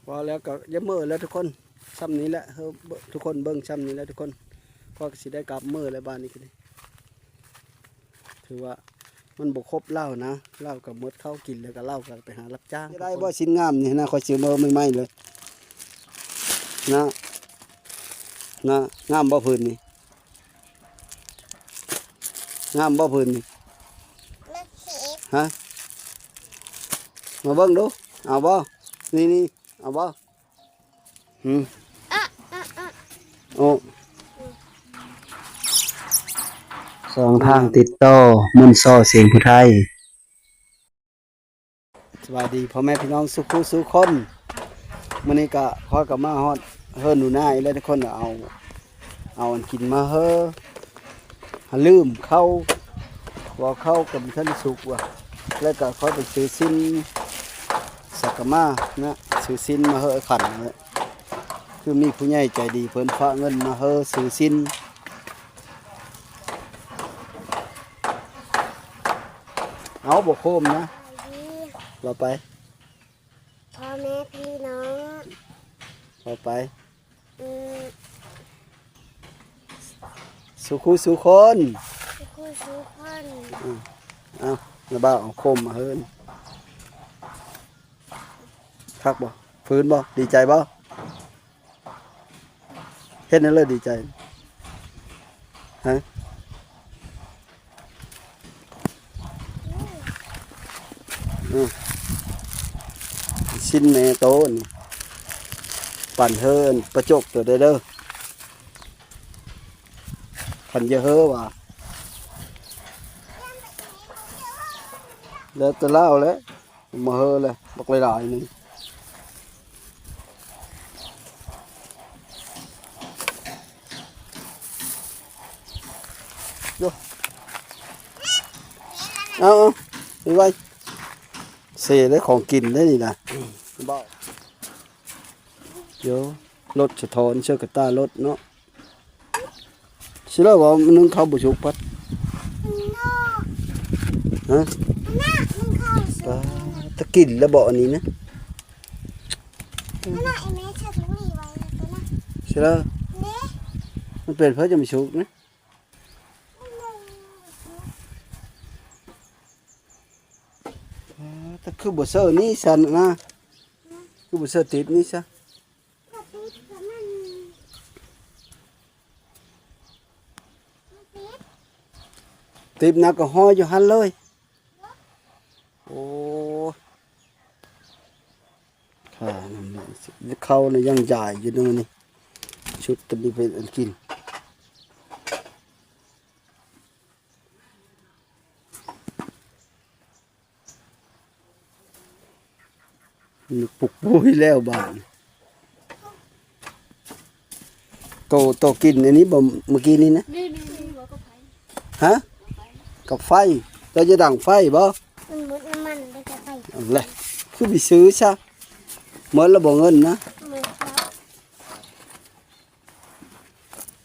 ພໍແລ້ວກໍຢ່າເມີ້ແລ້ວທຸກຄົນ ຊ່ຳນີ້ແຫຼະ ເອີ ທຸກຄົນເບິ່ງຊ່ຳນີ້ແຫຼະທຸກຄົນ ພໍກໍຊິໄດ້ກັບເມີ້ແລ້ວບາດນີ້ກໍດີ. ຖືວ່າມັນບໍ່ຄົບລາວນະ ລາວກໍໝົດເຂົ້າກິນ ແລ້ວກໍລາວກໍໄປຫາຮັບຈ້າງ. ໄດ້ບໍ່? ຊິນງາມນີ້ນະ ຂ້ອຍຊື້ເມືອໃໝ່ໆເລີຍນະ ນະ. ງາມບໍ່ຜືນນີ້? ງາມບໍ່ຜືນນີ້? ຮະ? ມາເບິ່ງດູ ເອົາບໍ່? ນີ້ໆ ເອົາບໍ່? ຫືມ? ອະ ອະ ອະ ໂອ້ ຊ່ອງທາງຕິດຕໍ່ ມົນຊໍ ສຽງຜູ້ໄທ. ສະບາຍດີພໍ່ແມ່ພີ່ນ້ອງສູ່ຄູ່ສູ່ຄົນ. ມື້ນີ້ກະຂ້ອຍກໍມາຮອດເຮືອນໜູນາອີກແລ້ວທຸກຄົນ ເອົາ ເອົາອັນກິນມາເຮີ ຫາລືມເຂົ້າ ວ່າເຂົ້າກໍບໍ່ທັນໄດ້ສຸກວ່າ ແລ້ວກໍຂ້ອຍໄປຊື້ຊີ້ນສັກກະມານະ ຊື້ຊີ້ນມາເຮີໄອ້ຂັນນະ ຄືມີຜູ້ໃຫຍ່ໃຈດີເພິ່ນຝາກເງິນມາເຮີຊື້ຊີ້ນ. ເອົາ ບໍ່ໂຄມນະ ສະບາຍດີ ເວົ້າໄປ ພໍ່ແມ່ພີ່ນ້ອງ ເວົ້າໄປ ອືມ ສູ່ຄູ່ສູ່ຄົນ ສູ່ຄູ່ສູ່ຄົນ ອືມ ເອົາ ນ້າບ່າວເອົາໂຄມມາເຮີ ຄັກບໍ່? ຟື້ນບໍ່? ດີໃຈບໍ່? ເຮັດແນວໃດດີໃຈ? ຮະ? ອືມ ຊີ້ນແມ່ໂຕນີ້ ປັ່ນເຮີປາຈົກໂຕໃດເດີ ຄັນຢ່າເຮີວ່າ ແລ້ວແຕ່ລາວແຫຼະ. ມາເຮີແຫຼະ ບັກຫຼາຍໆໜຶ່ງ ໂຢ ເອົາ ເອົາ ໄວໆ ເສເລີຍ ຂອງກິນໄດ໋ນີ້ນະ ເບົາ ໂຢ ລົດສະທ້ອນເຊື້ອກະຕ່າລົດເນາະ. ຊິລາວວ່າໜຶ້ງເຂົ້າບໍ່ສຸກພັດ ເນາະ ຮະ ອັນນັ້ນໜຶ້ງເຂົ້າສຸກ ປາ ຕະກິນແລ້ວບໍ່ອັນນີ້ນະ ອັນນັ້ນໄອ້ແມ່ເຮັດຕົງນີ້ໄວ້ຕົວນັ້ນ ຊິລາວ ເດ້ ມັນເປັນເພິ່ນຈະບໍ່ສຸກນະ ປາ ແຕ່ຄືບໍ່ເຊີນີ້ຊັ້ນນະ ຄືບໍ່ເຊີຕິດນີ້ຊະ. ຕິບນະກໍຫ້ອຍຢູ່ຫັ້ນເລີຍ ໂອ້ ຂ້ານ້ຳເຂົ້ານະຍັງຢາຍຢູ່ເນາະນີ້ ຊຸດຕົວນີ້ເປັນອັນກິນ. ປຸກປຸ້ຍແລ້ວບາດນີ້ ໂຕ ໂຕກິນອັນນີ້ບໍ່ ມື້ກີ້ນີ້ນະ ນີ້ໆໆ ບໍ່ກັບໄຟ ຮະ ກັບໄຟ ເຈົ້າຈະດັງໄຟບໍ່ ມັນໝົດນ້ຳມັນໄດ້ກັບໄຟ ເອົາແຫຼະ ຄືໄປຊື້ຊະ ໝົດແລ້ວບໍ່ເງິນນະ ໝົດ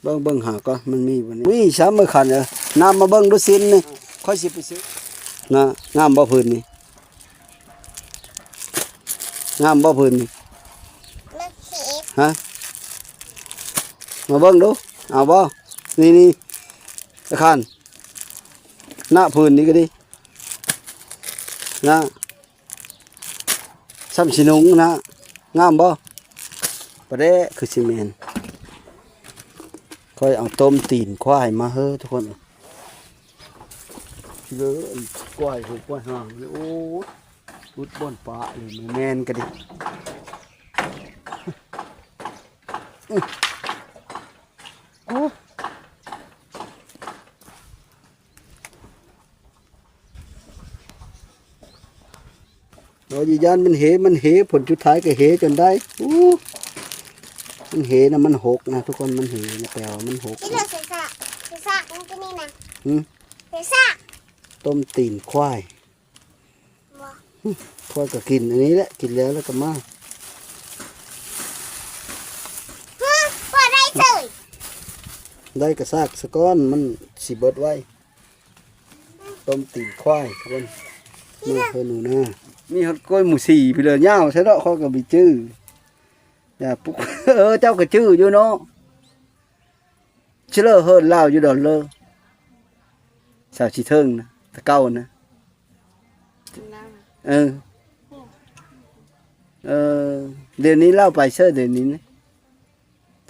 ແລ້ວ. ເບິ່ງ ເບິ່ງຫາກ່ອນ ມັນມີບໍ່ນີ້ ມີຊ້ຳ ເອີ ຄັນ ເອີ ນຳມາເບິ່ງດູຊີ້ນນີ້ ຂ້ອຍຊິໄປຊື້ ນະ ງາມບໍ່ຜືນນີ້ ງາມບໍ່ຜືນນີ້ ມັນສີ ຮະ ມາເບິ່ງດູ ເອົາບໍ່ ນີ້ໆ ໄອ້ຄັນ ນະ ຜືນນີ້ກໍດີ ນະ. ຊ່ຳຊິນຸ່ງນະ ງາມບໍ່? ປາແດກຄືຊິແມ່ນ ຂ້ອຍເອົາຕົ້ມຕີນຄວາຍມາເຮີທຸກຄົນ ເດີ ຄວາຍ ຄວາຍຫ່າງເລີຍ ໂອ້ຍ ຫຼຸດບ່ອນປະເລີຍ ແມ່ນກະດີ ໂອ້. ໂອ້ຍ ຢ້ານມັນເຫ ມັນເຫ ຜົນສຸດທ້າຍກໍເຫຈົນໄດ້ ໂອ້ ມັນເຫນະ ມັນຫົກນະທຸກຄົນ ມັນເຫນະ ແປວ່າມັນຫົກ ກິນເລີຍ ເສສະ ເສສະ ມັນກິນນີ້ນະ ຫື ເສສະ ຕົ້ມຕີນຄວາຍ ບໍ່ ຫຶ ຂ້ອຍກໍກິນອັນນີ້ແຫຼະ ກິນແລ້ວແລ້ວກໍມາ ຫື ບໍ່ໄດ້ເສີຍ ໄດ້ກະຊາກສະກ່ອນ ມັນຊິເບິດໄວ. ຕົ້ມຕີນຄວາຍທຸກຄົນ ມາເພິ່ນໜູນາ ມີຮອດກ້ອຍໝູສີ່ພີ້ເລີຍ ຍາວໃຊ່ເນາະ ຂ້ອຍກໍບໍ່ຈື່ ດາປຸກ ເອີ ເຈົ້າກໍຈື່ຢູ່ເນາະ ຊິເລີເຮີນລາວຢູ່ດອນເລີ ສາວສີເທິງນະ ແຕ່ເກົ່ານະ ເອີ ເອີ ດຽວນີ້ລາວໄປເຊີ ດຽວນີ້ນະ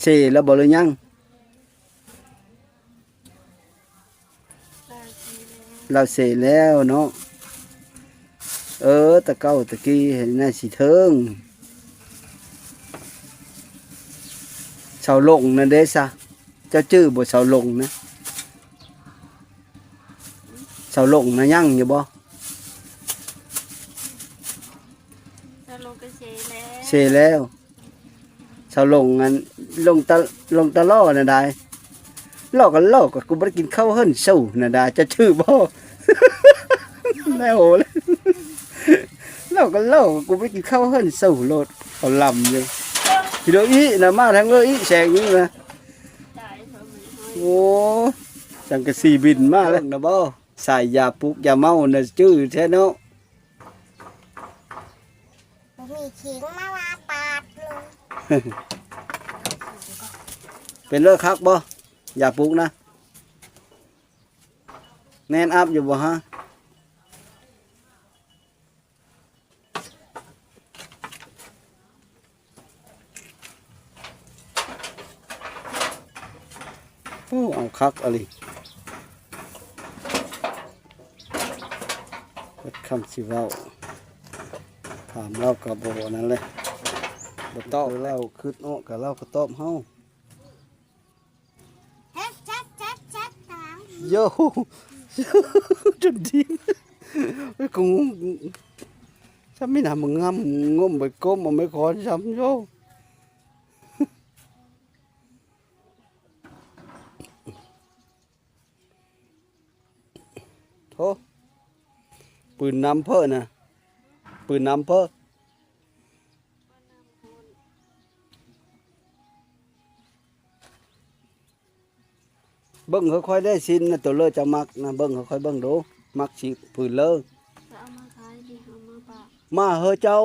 ເຊແລ້ວບໍ່ ຫຼືຍັງ? ລາວເສຍແລ້ວເນາະ ເອີ ແຕ່ເກົ່າແຕ່ກີ້ນະ ສີເທິງ ສາວຫຼົງນັ້ນເດ້ຊະ ເຈົ້າຈື່ບໍ່ ສາວຫຼົງນະ ສາວຫຼົງນະ ຍັງຢູ່ບໍ່? ສາວຫຼົງກໍເສຍແລ້ວ ເສຍແລ້ວ. ສາວຫຼົງ ອັນ ຫຼົງຕາ ຫຼົງຕາຫຼໍ່ນະດາຍ ຫຼໍ່ກໍຫຼໍ່ ກໍກູບໍ່ໄດ້ກິນເຂົ້າເຮືອນສູນະດາຍ ເຈົ້າຈື່ບໍ່? ແນວໂຫ ຫຼໍ່ກໍຫຼໍ່ ກໍກູບໍ່ໄດ້ກິນເຂົ້າເຮືອນສູໂລດ ເຂົາລຳຢູ່ ພີ່ໂດອີນະ ມາທາງເອີອີແສງນີ້ນະ ໂອ້ ສັງກະສີບິນມາແລ້ວນະບໍ່ ສາຍຢາປຸກຢາເມົານະ ຈື່ແທ້ເນາະ. ບໍ່ມີເຂງມາວ່າປາດເລີຍ ເປັນເລີຄັກບໍ່ ຢາປຸກນະ ແນ່ນອັບຢູ່ບໍ່ຮະ? ໂອ້ ເອົາຄັກອີ່ຫຼີ ເບິດຄຳຊິເວົ້າ ຖາມລາວກໍບໍ່ອັນນັ້ນແຫຼະ ບໍ່ຕອບ ລາວຄິດອອກກໍລາວກໍຕອບເຮົາ ແຊບໆໆໆ ໂຢ ຈົນດີ ເອີຍ ກໍງງ ຊ້ຳມີນຳງາມ ງົມໄປກົ້ມເອົາໄມ້ຄ້ອນຊ້ຳ ໂຢ. ໂທ ປືນນຳເພີ້ນະ ປືນນຳເພີ້ ເບິ່ງຄ່ອຍໆ ໄດ້ສິ້ນນະ ໂຕເລີເຈົ້າມັກນະ ເບິ່ງຄ່ອຍໆ ເບິ່ງດູ ມັກຊິຜືນເລີ ເອົາມາຂາຍດີ ເອົາມາປະ ມາເຮີເຈົ້າ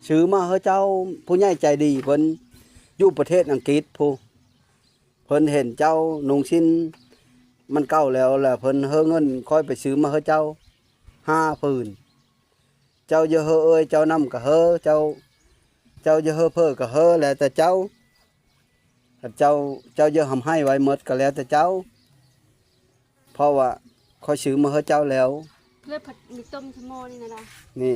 ຊື້ມາໃຫ້ເຈົ້າ ຜູ້ໃຫຍ່ໃຈດີເພິ່ນຢູ່ປະເທດອັງກິດພຸ້ນ ເພິ່ນເຫັນເຈົ້ານຸ່ງສິ້ນມັນເກົ່າແລ້ວ ແລ້ວເພິ່ນເຮີເງິນຂ້ອຍໄປຊື້ມາໃຫ້ເຈົ້າຫ້າຜືນ. ເຈົ້າຢາກເຮີເອີຍເຈົ້ານຳກໍເຮີ ເຈົ້າ ເຈົ້າຢາກເຮີເພີ້ກໍເຮີ ແລ້ວແຕ່ເຈົ້າ. ຄັນເຈົ້າ ເຈົ້າຢາກຮ່ຳໄຫ້ໄວໝົດກໍແລ້ວແຕ່ເຈົ້າ ເພາະວ່າຂ້ອຍຊື້ມາໃຫ້ເຈົ້າແລ້ວ ເລີຍຜັດມີຕົ້ມຊະໝໍ່ນີ້ນະລະ ນີ້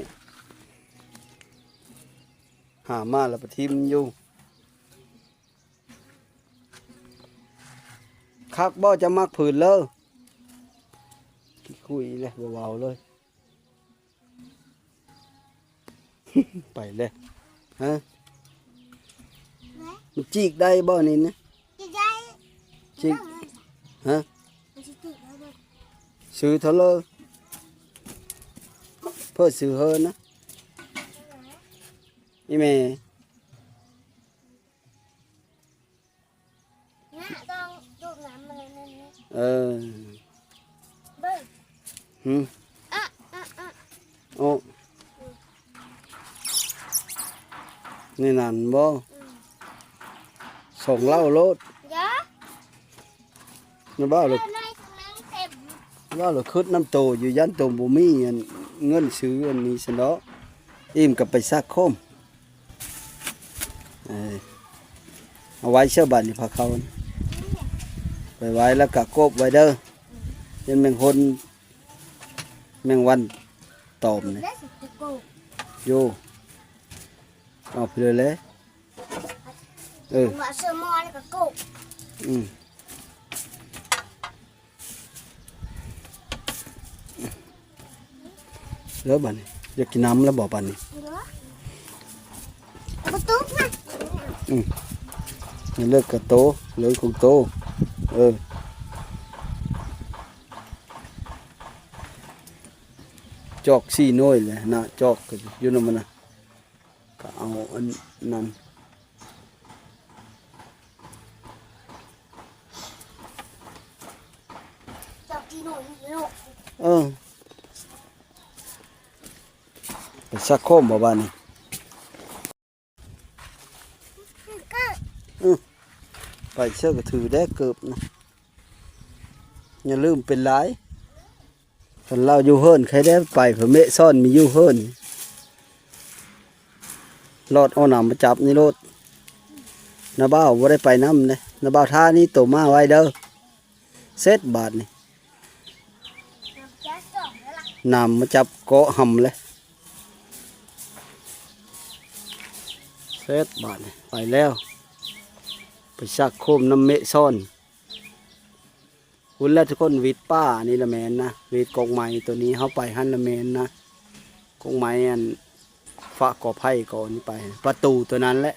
ຫາມາແລ້ວໄປຖິ້ມຢູ່ ຄັກບໍ່ ຈະມັກຜືນເລີ ຂີ້ຄຸຍແຫຼະ ບໍ່ເວົ້າເລີຍ. ໄປແລ້ວ ຮະ ມັນຈີກໄດ້ບໍ່ນີ້ນະ? ຈີກໄດ້ ຈີກ ຮະ ມັນຊິຈີກໄດ້ບໍ່? ຊື້ເທົ່າເລີ ເພິ່ນຊື້ເຮີນະ ອີ່ແມ່. ເອີ ເບິ່ງ ຫື ອະ ອະ ອະ ໂອ້ ໃນນັ້ນບໍ່? ອືມ ສອງເຫຼົ່າໂລດ ຢ່າ ຢ່າເວົ້າເລີຍ ເອົາໜ້ອຍໜຶ່ງເຕັມ ເວົ້າແລ້ວຄຶດນຳໂຕຢູ່ ຢ້ານໂຕບໍ່ມີອັນເງິນຊື້ອັນນີ້ຊັ້ນດອກ ອີ່ມກໍໄປຊັກໂຄມ ເອີ ເອົາໄວ້ເຊື່ອບາດນີ້ພາເຂົ້າ ໄປໄວ້ແລ້ວກະກົບໄວ້ເດີ ຢ້ານແມງຫົນ ແມງວັນຕອມນີ້ ໂຢ ເອົາໄປເລີຍແຫຼະ ເອີ ເອົາເຊື່ອໝໍ້ແລ້ວກະກົບ ອືມ. ເລີບາດນີ້ ຢາກກິນນ້ຳແລ້ວບໍ່ບາດນີ້? ບໍ່ຕຸກນະ ອືມ ເລີກກະໂຕ ເລີກຂອງໂຕ ເອີ ຈອກສີ່ໜ່ວຍແຫຼະນະ ຈອກກໍຢູ່ນຳມັນນະ. ກໍເອົາອັນນັ້ນ ເອີ ໄປຊັກໂຄມບໍ່ບາດນີ້? ອື ໄປເຊີກໍຖືແດ່ເກີບນະ ຢ່າລືມເປັນຫຼາຍ. ຄັນລາວຢູ່ເຮືອນໃຄແດ່ໄປ ເພາະເມະຊອນມີຢູ່ເຮືອນ ລອດເອົາໜາມມາຈັບນີ້ໂລດ. ນ້າບ່າວບໍ່ໄດ້ໄປນຳເດ້ ນ້າບ່າວທ່ານີ້ໂຕມາໄວ້ເດີ. ເສັດບາດນີ້ ໜາມມາຈັບເກາະຫຳເລີຍ. ເສັດບາດນີ້ ໄປແລ້ວ ໄປຊັກໂຄມນຳເມະຊອນ. ພຸ້ນແຫຼະທຸກຄົນ ຫວີດປ່ານີ້ລະແມ່ນນະ ຫວີດກົກໄມ້ໂຕນີ້ ເຮົາໄປຫັ້ນລະແມ່ນນະ ກົກໄມ້ອັນ ຝາກອໄຜ່ກໍນີ້ໄປ ປະຕູໂຕນັ້ນແຫຼະ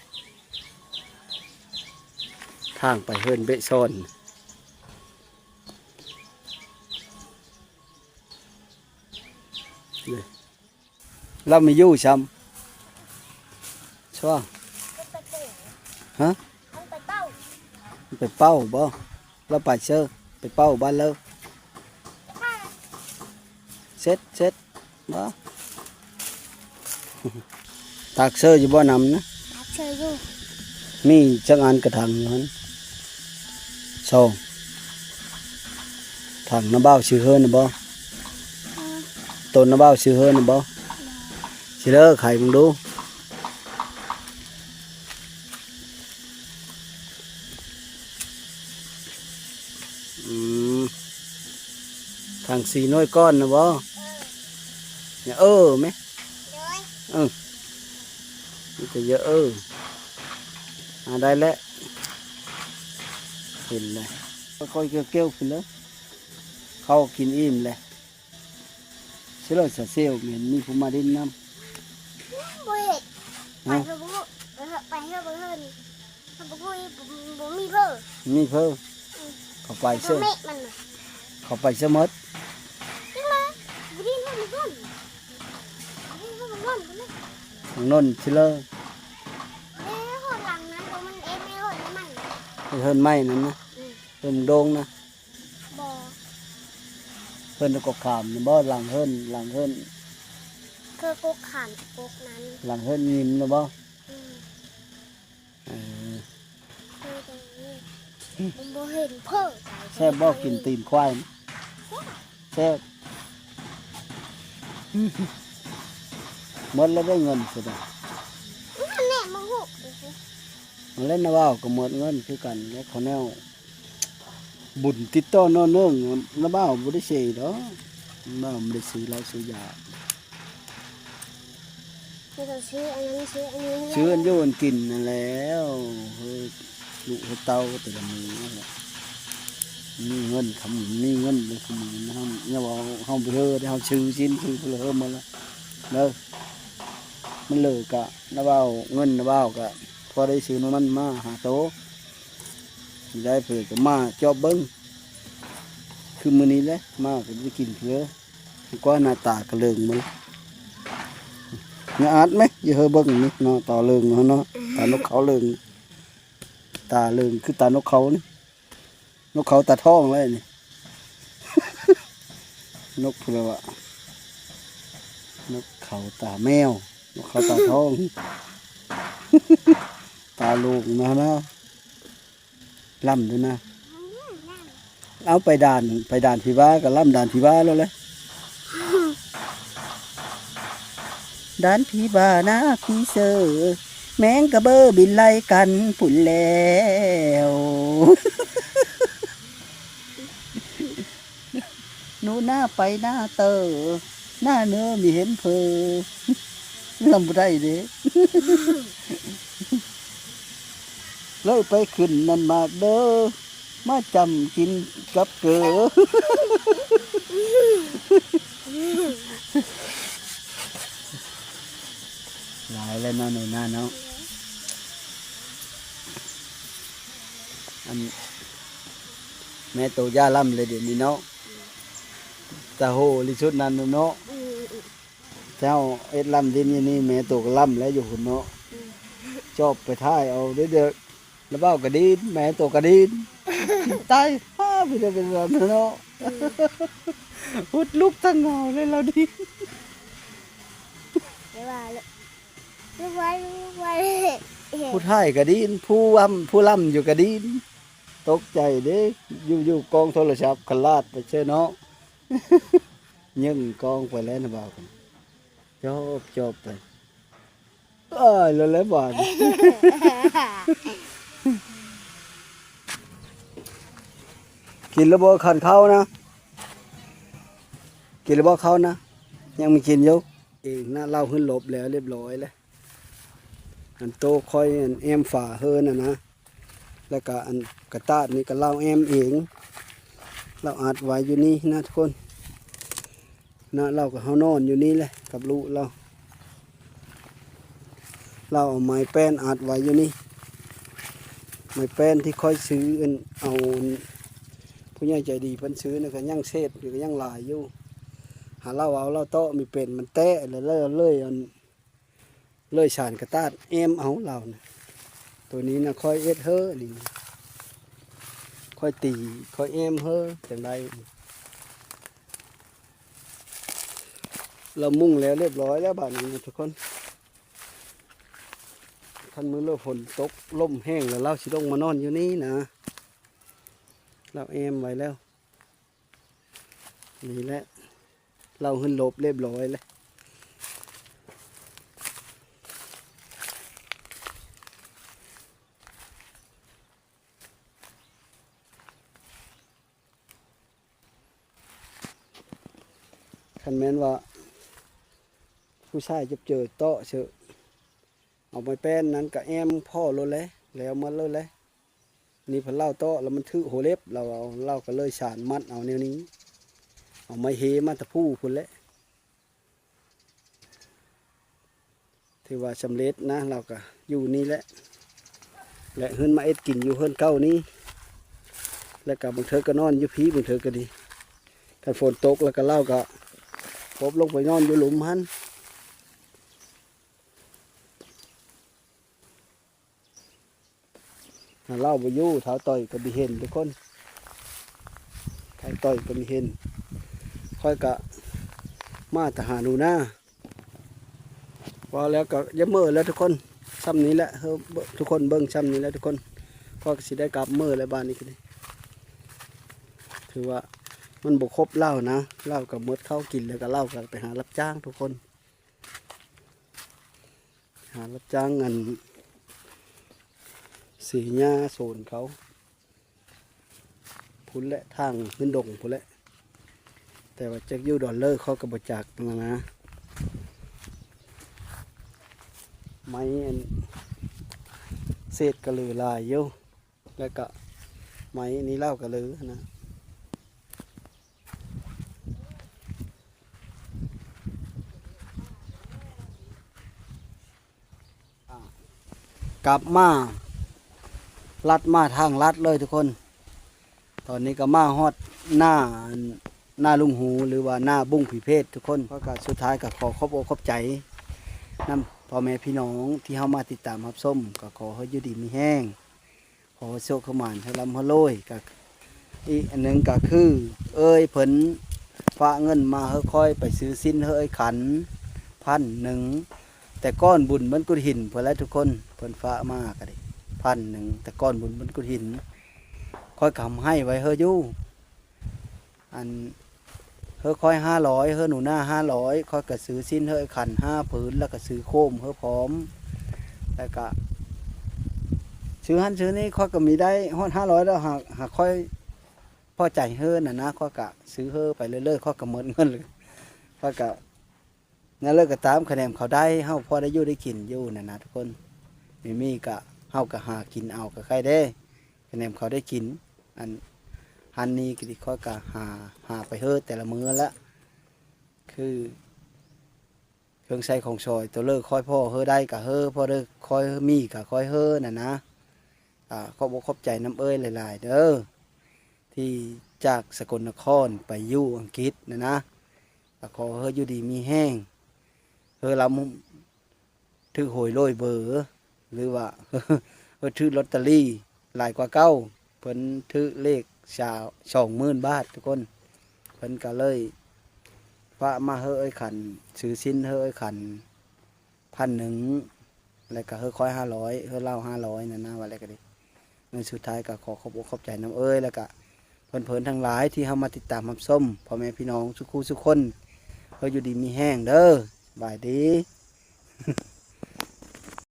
ທາງໄປເຮືອນເມະຊອນ. ລາວມີຢູ່ຊ້ຳ ຊະ ຮະ ໄປເປົ້າບໍ່? ລາວໄປເຊີ ໄປເປົ້າບ້ານລາວ. ເສັດ ເສັດ ບໍ່ ຕັກເຊີຢູ່ບໍ່ ນ້ຳນະ? ຕັກເຊີຢູ່. ມີຈັກອັນກະຖັງຢູ່ຫັ້ນ? ສອງຖັງ. ນ້າບ່າວຊື້ເຮືອນນະບໍ່? ອື ໂຕນ້າບ່າວຊື້ເຮືອນນະບໍ່? ຊິເລີໄຂເບິ່ງດູ. ອືມ ຖັງສີ່ໜ່ວຍກ້ອນນະບໍ່? ເອີ ຢ່າເອີແມະ. ໂດຍ ເອີ ມີແຕ່ຢ່າເອີ. ອ່າ ໄດ້ແລ້ວ ເຫັນແລ້ວ ຄ່ອຍໆ ກ່ຽວໆ ຂຶ້ນເດີ ເຂົ້າກິນອີ່ມແລ້ວ. ຊິເລີສາເຊວ ແມ່ນມີຜູ້ມາຫຼິ້ນນຳ. ບໍ່ເຫັນ ຮະ ໄປເທື່ອບໍ່ຮູ້ ໄປເທື່ອ ໄປເທື່ອບໍ່ເຫັນ ເຂົາບໍ່ຮູ້ ບໍ່ ບໍ່ມີເພີ ມີເພີ. ອື ເຂົາໄປເຊີ ເຂົາໄປເຊີໝົດ. ຈັ່ງມາ ບໍ່ໄດ້ເຮົາບໍ່ເຫັນ ບໍ່ໄດ້ເຮົາບໍ່ເຫັນພຸ້ນນະ ທາງໂນ້ນຊິເລີ. ເອີ ເຮືອນຫຼັງນັ້ນ ໂຕມັນເອັນໃນເຮືອນໃໝ່ ເຮືອນໃໝ່ນັ້ນນະ. ອື ເຮືອນໂດງນະ. ບໍ່ ເຮືອນກົກຂາມນີ້ບໍ່? ຫຼັງເຮືອນ ຫຼັງເຮືອນ ຄືກົກຂາມ ກົກນັ້ນ ຫຼັງເຮືອນຍິມນະບໍ່? ອືມ ເອີ ຄືແຕ່ນີ້ ມັນບໍ່ເຫັນເພີ. ແຊບບໍ່ ກິນຕີນຄວາຍ? ແຊບ ແຊບ. ໝົດແລ້ວໄດ້ເງິນຊິໄດ້ ນັ້ນແຫຼະ ມາຫຸກ ແລ້ວນະ ເວົ້າກໍໝົດເງິນຄືກັນແຫຼະ ເຂົາແນວ ບຸນຕິດຕໍ່ເນາະເນີງ. ລະບ່າວບໍ່ໄດ້ເສຍດອກ ລະບ່າວບໍ່ໄດ້ຊື້ເຫຼົ້າຊື້ຢາ ມີແຕ່ຊື້ອັນນັ້ນຊື້ອັນນີ້ ຊື້ອັນຢູ່ອັນກິນນັ້ນແຫຼ້ວ. ເຮີຍ ລູກເຮີຍເຕົ້າແຕ່ລະມື້ນັ້ນແຫຼະ ມີເງິນ ຄຳມີເງິນເລີຍ ຄືມື້ນີ້ເຮົາ ຢ່າເວົ້າເຮົາໄປເຮີໄດ້ ເຮົາຊື້ຊີ້ນຊື້ເພີເຮີໝົດລະເດີ. ມັນເລີກະ ລະບ່າວ ເງິນລະບ່າວກະ ພໍໄດ້ຊື້ນ້ຳມັນມາຫາໂຕ ຊິໄດ້ເພີກະມາຈອບເບິ່ງ ຄືມື້ນີ້ແຫຼະ ມາກໍໄດ້ກິນເທື່ອ ກວ່າໜ້າຕາກະເລີງໝົດ. ຢ່າອາດແມະ ຢ່າເຮີເບິ່ງນີ້ ໜ້າຕາເລີງເນາະ ຕານົກເຂົາເລີງ ຕາເລີງຄືຕານົກເຂົານີ້ ນົກເຂົາຕາທອງແລ້ວນີ້ ນົກພຸ້ນລະວະ ນົກເຂົາຕາແມວ ນົກເຂົາຕາທອງ ຕາໂລງນະນະ. ລຳເດີນະ ເອົາໄປດ່ານ ໄປດ່ານຜີບ້າກໍລຳດ່ານຜີບ້າໂລດແຫຼະ. ດ່ານຜີບ້ານາຜີເຊີ ແມງກະເບີບິນໄລ່ກັນພຸ້ນແລ້ວ. ໜູນາໄປນາເຕີ ນາເນີມີເຫັນເພີ ລຳບໍ່ໄດ້ເດ້. ເລີຍໄປຂຶ້ນນັ້ນມາກເດີ ມາຈ້ຳກິນກັບເກີ ຫຼາຍແລ້ວເນາະ ໜູນາເນາະ. ອັນ ແມ່ໂຕຢ່າລຳເລີຍດຽວນີ້ເນາະ ຕາໂຫລິສຸດນັ້ນເນາະ. ເຈົ້າເຮັດລຳດິນຢູ່ນີ້ ແມ່ໂຕກໍລຳແລ້ວຢູ່ພຸ້ນເນາະ. ອືມ ຈອບໄປຖ່າຍເອົາເດີ ລະບ່າວກະດີນ ແມ່ໂຕກະດີນ ຕາຍຫາໄປເດີ ເປັນຊັ້ນເນາະ. ອືມ ຫຸດລຸກທັງເຫງົາເລີຍລາວດີນ. ຢ່າວ່າເລີຍ ລຸກໄວ ລຸກໄວ. ຜູ້ທ້າຍກະດີນ ຜູ້ວ່ຳ ຜູ້ລ້ຳຢູ່ກະດີນ. ຕົກໃຈເດ້ ຢູ່ໆ ກ້ອງໂທລະສັບຂະລາດໄປເຊີເນາະ. ຍິງກ້ອງໄປແລ້ວນະບ່າວ. ຈອບ ຈອບໄປ. ອ້າຍ ແລ້ວແຫຼະບາດນີ້. ກິນແລ້ວບໍ່? ຄັນເຂົ້ານະ ກິນແລ້ວບໍ່ເຂົ້ານະ? ຍັງມີກິນຢູ່. ເອງນະ ເລົ່າຂຶ້ນລົບແລ້ວ ລຽບຮ້ອຍແລ້ວ. ອັນໂຕະຂ້ອຍ ອັນແອ້ມຝາເຮີນນະນະ ແລ້ວກະອັນກະຕາດນີ້ກະເລົ່າແອ້ມເອງ. ເຮົາອັດໄວ້ຢູ່ນີ້ນະທຸກຄົນ. ນະ ເຮົາກໍເຮົານອນຢູ່ນີ້ແຫຼະກັບລູກເຮົາ. ເຮົາເອົາໄມ້ແປ້ນອັດໄວ້ຢູ່ນີ້ ໄມ້ແປ້ນທີ່ຂ້ອຍຊື້ ອັນ ເອົາ ອັນ ຜູ້ໃຫຍ່ໃຈດີເພິ່ນຊື້ນະ ກໍຍັງເສດຢູ່ ກໍຍັງຫຼາຍຢູ່. ຫາເຮົາເອົາ ເຮົາເຕາະມີເປັນ ມັນແຕະ ແລ້ວເລີຍ ເລີຍ ອັນ ເລີຍສານກະຕາດແອ້ມເອົາເຮົານະ. ໂຕນີ້ນະ ຂ້ອຍເຮັດເຮີນີ້ ຂ້ອຍຕີ ຂ້ອຍແອ້ມເຮີຈັ່ງໃດ. ລາວມຸງແລ້ວລຽບຮ້ອຍແລ້ວບາດນີ້ນະທຸກຄົນ. ຄັນມື້ເລີ້ຝົນຕົກລົມແຮງແລ້ວ ລາວຊິລົງມານອນຢູ່ນີ້ນະ. ລາວແອ້ມໄວ້ແລ້ວ. ນີ້ແຫຼະ ເລົ່າຂຶ້ນລົບລຽບຮ້ອຍແລ້ວ. ຄັນແມ່ນວ່າຜູ້ຊາຍຈັບເຈີເຕາະເຊີ ເອົາໄມ້ແປ້ນນັ້ນກະແອ້ມພໍໂລດແຫຼະ ແລ້ວໝົດໂລດແຫຼະ. ນີ້ເພິ່ນເລົ່າເຕາະແລ້ວມັນຖືກຫົວເລັບ ລາວເອົາ ລາວກໍເລີຍສານມັດເອົາແນວນີ້ ເອົາໄມ້ເຮມາແຕ່ພູ້ພຸ້ນແຫຼະ. ຖືວ່າສຳເລັດນະ ລາວກໍຢູ່ນີ້ແຫຼະ ແລະ ເຮືອນມາເອັດກິນຢູ່ເຮືອນເກົ່ານີ້ ແລ້ວກໍບາງເທື່ອກໍນອນຢູ່ພີ້ ບາງເທື່ອກໍດີ. ຄັນຝົນຕົກແລ້ວກໍລາວກໍປົບລົງໄປນອນຢູ່ຫຼຸມຫັ້ນ. ຖ້າລາວບໍ່ຢູ່ ທ້າວຕ້ອຍກໍບໍ່ເຫັນທຸກຄົນ ທ້າວຕ້ອຍກໍບໍ່ເຫັນ. ຂ້ອຍກະມາແຕ່ຫາໜູນາ ເວົ້າແລ້ວກໍຢ່າເມີ້ແລ້ວທຸກຄົນ. ຊ່ຳນີ້ແຫຼະ ເອີ ທຸກຄົນເບິ່ງຊ່ຳນີ້ແຫຼະທຸກຄົນ. ຂ້ອຍກໍຊິໄດ້ກັບເມີ້ແລ້ວບາດນີ້ກໍດີ. ຖືວ່າມັນບໍ່ຄົບລາວນະ ລາວກໍໝົດເຂົ້າກິນ ແລ້ວກໍລາວກໍໄປຫາຮັບຈ້າງທຸກຄົນ. ຫາຮັບຈ້າງອັນສີຫຍ້າສວນເຂົາພຸ້ນແຫຼະ ທາງຂຶ້ນດົງພຸ້ນແຫຼະ. ແຕ່ວ່າຈັກຢູ່ດອນເລີ ເຂົາກໍບໍ່ຈັກຫັ້ນນະ. ໄມ້ອັນເສດກະເຫຼືອຫຼາຍຢູ່. ແລ້ວກະໄມ້ນີ້ລາວກະເລີນະ. ກັບມາ ລັດມາທາງລັດເລີຍທຸກຄົນ. ຕອນນີ້ກໍມາຮອດໜ້າ ໜ້າລຸງຫູ ຫຼືວ່າໜ້າບຸ້ງຜີເພດທຸກຄົນ. ກໍ ກໍສຸດທ້າຍກໍຂໍຂອບອົກຂອບໃຈນຳພໍ່ແມ່ພີ່ນ້ອງທີ່ເຮົາມາຕິດຕາມຮັບຊົມ ກໍຂໍໃຫ້ຢູ່ດີມີແຮງ. ຂໍໂຊກຂະໝານໃຫ້ລ່ຳໃຫ້ລວຍ. ກະອີກອັນໜຶ່ງກະຄື ເອີຍເພິ່ນຝາກເງິນມາໃຫ້ຂ້ອຍໄປຊື້ຊີ້ນໃຫ້ເອື້ອຍຂັນພັນໜຶ່ງ ແຕ່ກ່ອນບຸນບ້ານກຸດຫີນພຸ້ນແຫຼະທຸກຄົນ. ເພິ່ນຝາກມາກະໄດ້ພັນໜຶ່ງ ແຕ່ກ່ອນບຸນບ້ານກຸດຫີນ. ຂ້ອຍກະໃຫ້ໄວ້ເຮີຢູ່ ອັນ ເຮີຂ້ອຍຫ້າຮ້ອຍ ເຮີໜູນາຫ້າຮ້ອຍ ຂ້ອຍກະຊື້ຊີ້ນເຮີໄອ້ຂັນຫ້າຜືນ ແລ້ວກະຊື້ໂຄມເຮີພ້ອມ ແລ້ວກະຊື້ຫັ້ນຊື້ນີ້. ຂ້ອຍກະມີໄດ້ຮອດຫ້າຮ້ອຍແລ້ວ ຫາ ຫາຂ້ອຍພໍໃຈເຮີນັ້ນນະ ຂ້ອຍກະຊື້ເຮີໄປເລື້ອຍໆ ຂ້ອຍກະໝົດເງິນເລີຍ. ຂ້ອຍກະແນວເລີກກໍຕາມ ຂະແໜມເຂົາໄດ້ ເຮົາພໍໄດ້ຢູ່ໄດ້ກິນຢູ່ນັ້ນນະທຸກຄົນ. ມີ ມີກະ ເຮົາກະຫາກິນເອົາ ກະໄຄແດ່ ຂະແໜມເຂົາໄດ້ກິນ. ອັນຫັ້ນນີ້ກະດີ ຂ້ອຍກະຫາ ຫາໄປເຮີແຕ່ລະມື້ລະ ຄືເຄື່ອງໃຊ້ຂອງສອຍ ໂຕເລີກຂ້ອຍພໍເຮີໄດ້ກະເຮີ ພໍໄດ້ຄ່ອຍມີກະຄ່ອຍເຮີນັ້ນນະ. ອາ ຂອບອົກຂອບໃຈນຳເອີຍຫຼາຍໆເດີ ທີ່ຈາກສະກົນນະຄອນໄປຢູ່ອັງກິດນັ້ນນະ. ກະຂໍເຮີຢູ່ດີມີແຮງ ເຮີລຳ ຖືກຫວຍໂລຍເບີ ຫຼືວ່າ ຖືກລອດຕະລີຫຼາຍກວ່າເກົ່າ. ເພິ່ນຖືກເລກຊາວ ສອງໝື່ນບາດທຸກຄົນ. ເພິ່ນກະເລີຍຝາກມາເຮີເອື້ອຍຂັນ ຊື້ຊີ້ນເຮີເອື້ອຍຂັນພັນໜຶ່ງ ແລ້ວກໍເຮີຂ້ອຍຫ້າຮ້ອຍ ເຮີລາວຫ້າຮ້ອຍນັ້ນນະ ວ່າແລ້ວກໍດີ. ໃນສຸດທ້າຍກໍຂໍຂອບອົກຂອບໃຈນຳເອີຍ ແລ້ວກໍເພິ່ນໆທັງຫຼາຍທີ່ເຂົ້າມາຕິດຕາມຮັບຊົມ ພໍ່ແມ່ພີ່ນ້ອງສູ່ຄູ່ສູ່ຄົນ. ເຮີຢູ່ດີມີແຮງເດີ ສະບາຍດີ.